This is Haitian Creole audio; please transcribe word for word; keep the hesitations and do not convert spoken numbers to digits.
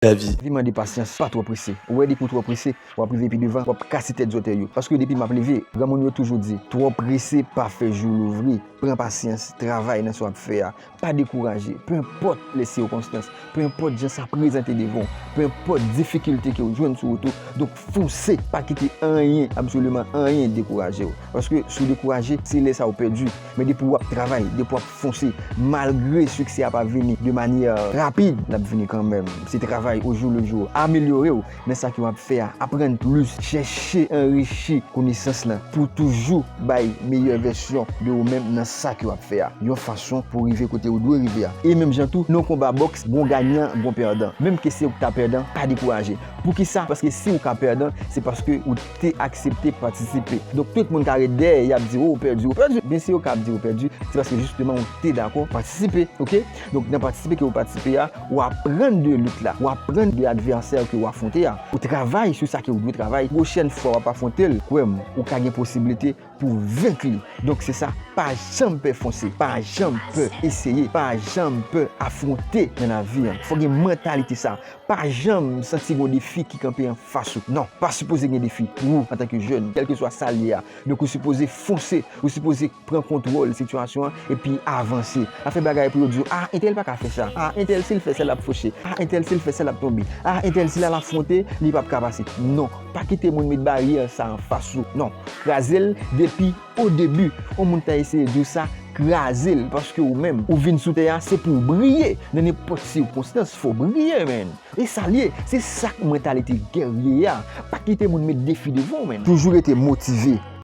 Lavi. Lavi mande pasyans, pa twò prese. Ou wè, depi w twò prese, w ap rive pi devan, w ap kase tèt zòtèy yo. Paske depi m ap leve, granmoun yo toujou di, twò prese pa fè jou louvri. Pran pasyans, travay nan sa w ap fè a. Pa dekouraje, pe enpòt lè sikonstans, pe enpòt jan sa prezante devan w, pe enpòt difikilte ke w jwenn sou wout ou. Donk, fonse, pa kite anyen, absoliman anyen dekouraje w. Paske si w dekouraje, se lè sa w pèdi. Men depi w ap travay, depi w ap fonse, malgre siksè a pa vini de manyè rapid, l ap vini kanmenm. Se travay au jour le jour, amelyore w nan sa ke w ap fè a, aprann plis, chèche anrichi konesans lan pou toujou bay meyè vèsyon de ou menm nan sa ke w ap fè a, yon fason pou rive kote ou dwe rive a. E menm jan tou, nan yon konba bòks, gon ganyan, gon pèdan. Menm ke se ou ki ta pèdan, pa dekouraje. Poukisa? Paske si ou ka pèdan, se paske ou te aksepte patisipe. Donk, tout moun ka ret dèyè, y ap di, "Oh, ou pèdi, ou pèdi." Men si yo ka ap di ou pèdi, se paske jisteman ou te dakò patisipe, oke? Donk, nan patisipe ke ou patisipe a, ou aprann de lit la, ou aprann de advèsè ke ou afwonte a. Ou travay sou sa ke ou dwe travay. Pwochèn fwa w ap afwonte l, kwè m, ou ka gen posiblite pou w venk li. Donk, se sa, pa janm pè fonse, pa janm pè eseye, pa janm pè afwonte nan lavi a. Fò gen mantalite sa. Pa janm santi gon defi ki kanpe anfas ou. Non, pa sipoze gen defi pou ou antanke jèn, kèlkeswa sa l ye a. Donk, ou sipoze fonse, ou sipoze pran kontwòl sitiyasyon an epi avanse. Pa fè bagay pou yo di w, "Ah, entèl pa ka fè sa. Ah, entèl si l fè sa, l ap foche. Ah, entèl si l fè sa, l ap tonbe. Ah, entèl si l al afwonte, li p ap ka pase." Non, pa kite moun met baryè sa anfas ou. Non, kraze l depi o debi. Yon moun ta eseye di w sa, kraze l, paske ou menm, ou vin sou tè a, se pou w briye. Nan nenpòt sikonstans, fò w briye, menn. E sa l ye, se sa k mantalite gèrye a. Pa kite moun met defi devan w, menn. Toujou rete motive.